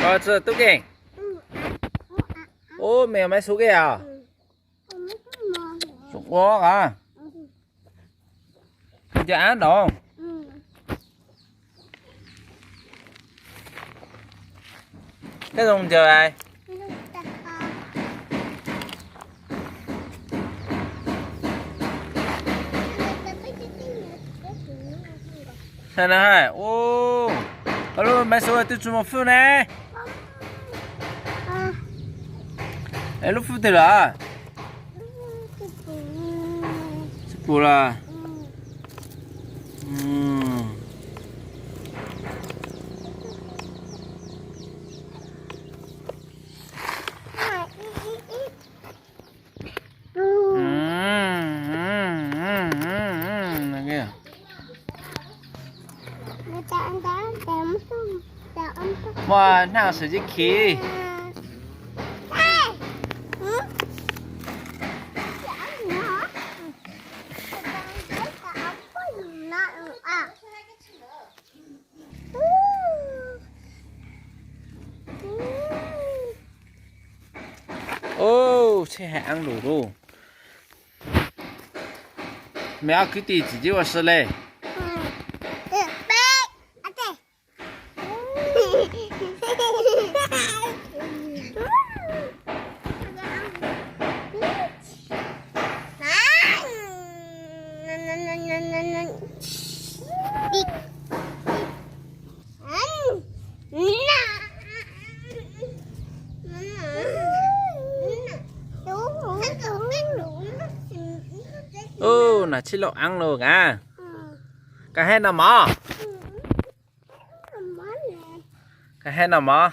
Tub Keej, ub, mej yog Maiv Xub Keej os? Ua a, ncaws ab nraud. Koj zoo ncaws. Ub, koj lub Maiv Xub twb tsis muaj fwj ne. Es lub fwj twg lawm? Tsis pum lawm. Muaj hnab sawv tsev khiv. Ub, tsheb hais eeb lus lauj. Mej ob kwv tij tsis txib ua si le. Ub, nas tsheb lauj eeb lauj a. Koj hais no mog. Koj hais no mog.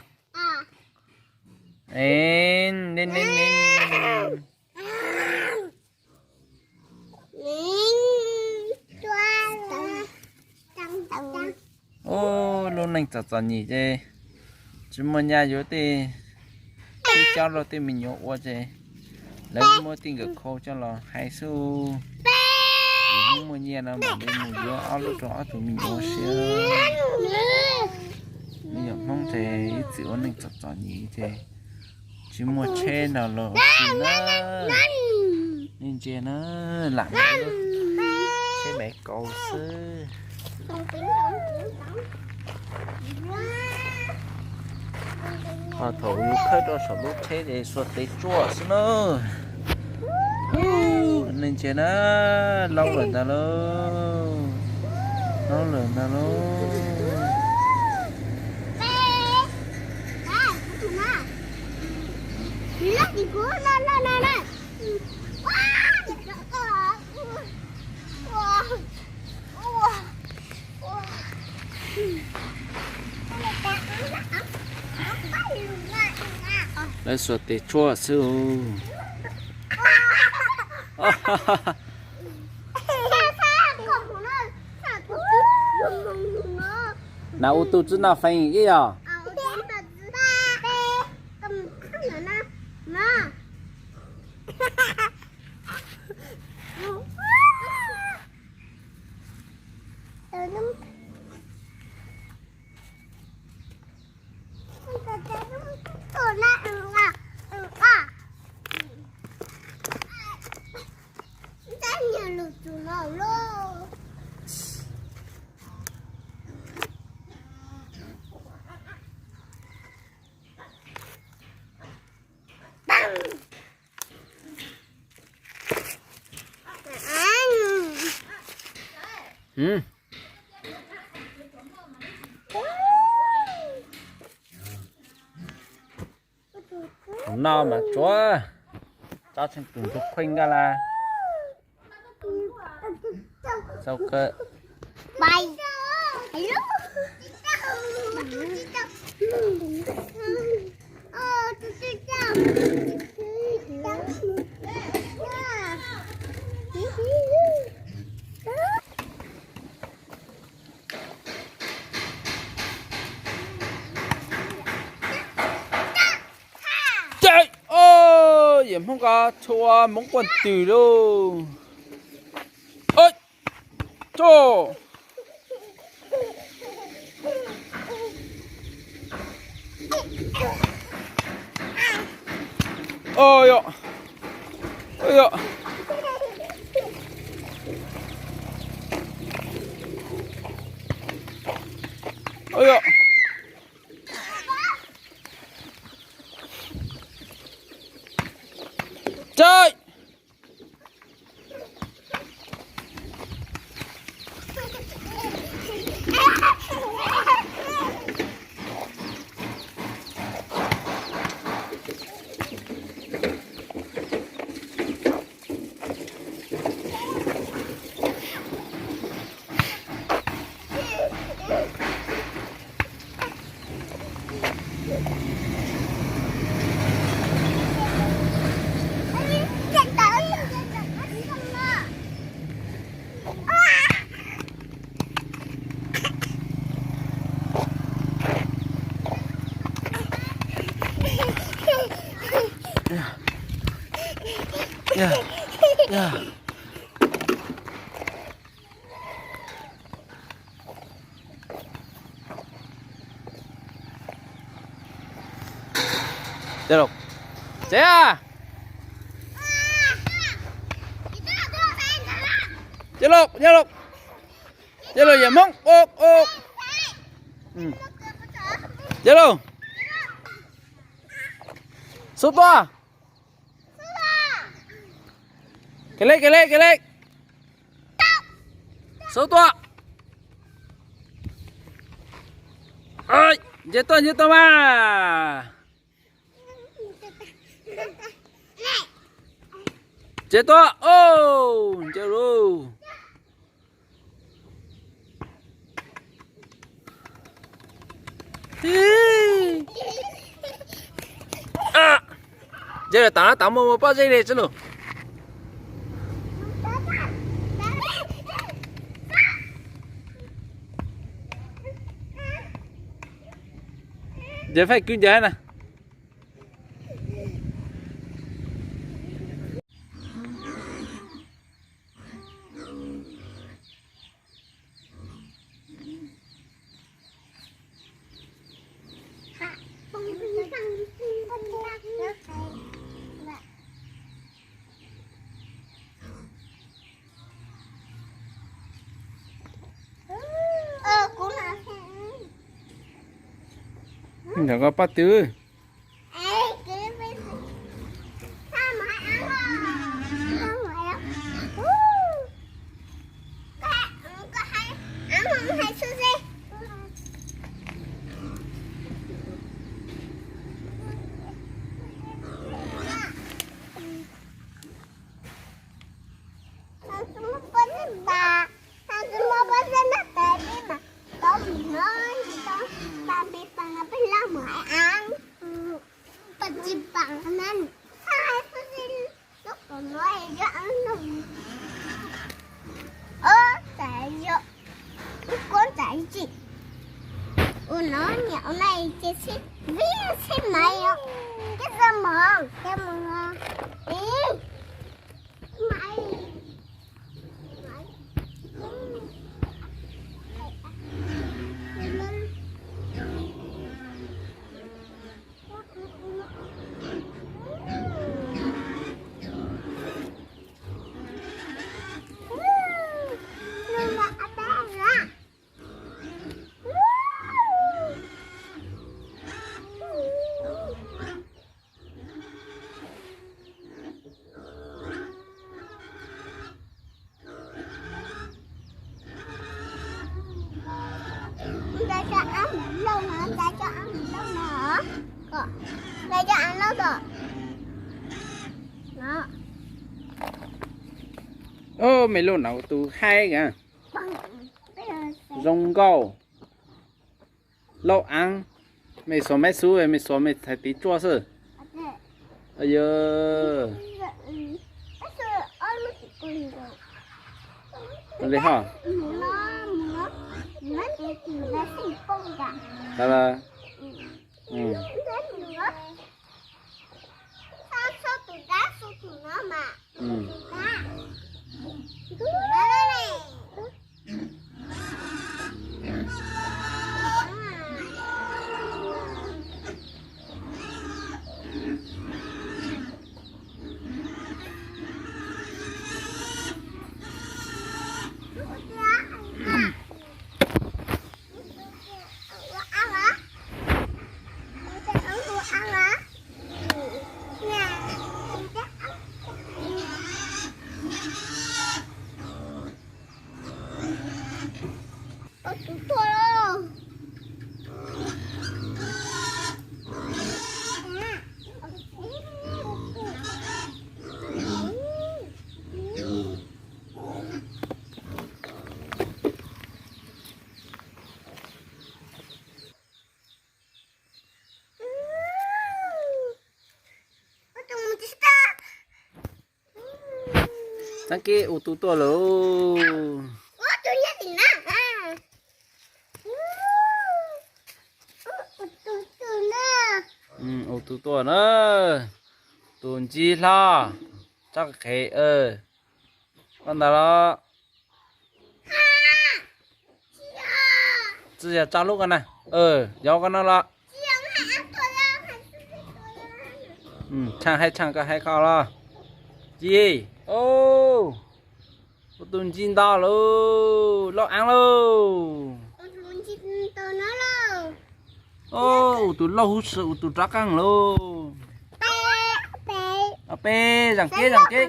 Ub, lub neej txom txom nyem ces tsis muaj nyaj yuav tej, tej cob rau tej me nyuam ua ces lawv muab tej nkawm khau coj los hais xwb. Yus Hmoob muaj nyiaj no mam li mus yuav ob lub rau ob tug me nyuam ua siab. Me nyuam Hmoob ces ib txwm ua neej txom txom nyem ces tsis muaj tsheb no los ua si na. Nej ntsia na, lam tsheb me kauv xwb. Ho thaum yus khawb rau saum lub tsheb ces xuas tes tsuaj xwb na. Nej ntsia na, laub lawm ntag lauj, laub lawm ntag lauj. Lawv xuas tes tsuaj xwb. Nas ua tus tsi noj feem ib yog. Tus no mas tsuav tso tsheej tus ntug khuej nkaj las. Txaus kawg. Ces, o, yawm Hmoob ko txhua Hmoob quaj twm lauj. Tso. Oj yom. Oj yom. Oj yom. Tsaib. Tsev lauj, tsev a. Tsev lauj, tsev lauj, tsev lauj yawm Hmoob. Tsev lauj, xub tua. Kiag li, kiag li, kiag li. Xub tua. Nce tuaj, nce tuaj mas. Nce tuaj, au, nce lauj. Nce lawm, tam no tam mus mus pob zeb li xwb lauj. Nce faij kwv ncaws na. Ntawm ko paj twg? Ua no niam ua na ces sib vij sib maiv os. Ces txog mov, ces mov, ib, maiv. Ub, me lub no tus haib a. Zoo nkauj. Lauj Aav, mej xuas maiv xub, mej xuas mej txhais tiv tsuaj xwb. Yog li ho. Tus tuaj lauj. Txheeb kiag ua tus tuaj lawm. Ua tus tuaj na. Tus ntsig hlob, txhob qhev. Koj ntawd los. Tsis yog tso lub ko na. Yog koj no los. Tshaaj hais tshaaj koj hais koj los. Tsis, ua tus ntsig nto lauj, lauj eeb lauj. Ua tus lauj huv si ua tus rov qeej lauj. Peb, zaum kev zaum kev.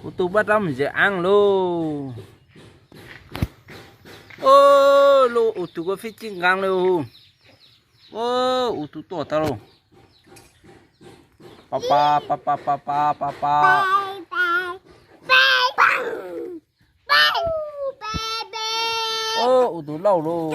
Ua tus pab rov mus ze eeb lauj. Lauj, ua tus kua fij txij nqeeb lauj. Ua tus tuaj tau lauj. Pa pa pa pa pa pa pa pa. Ua tus lauj lauj.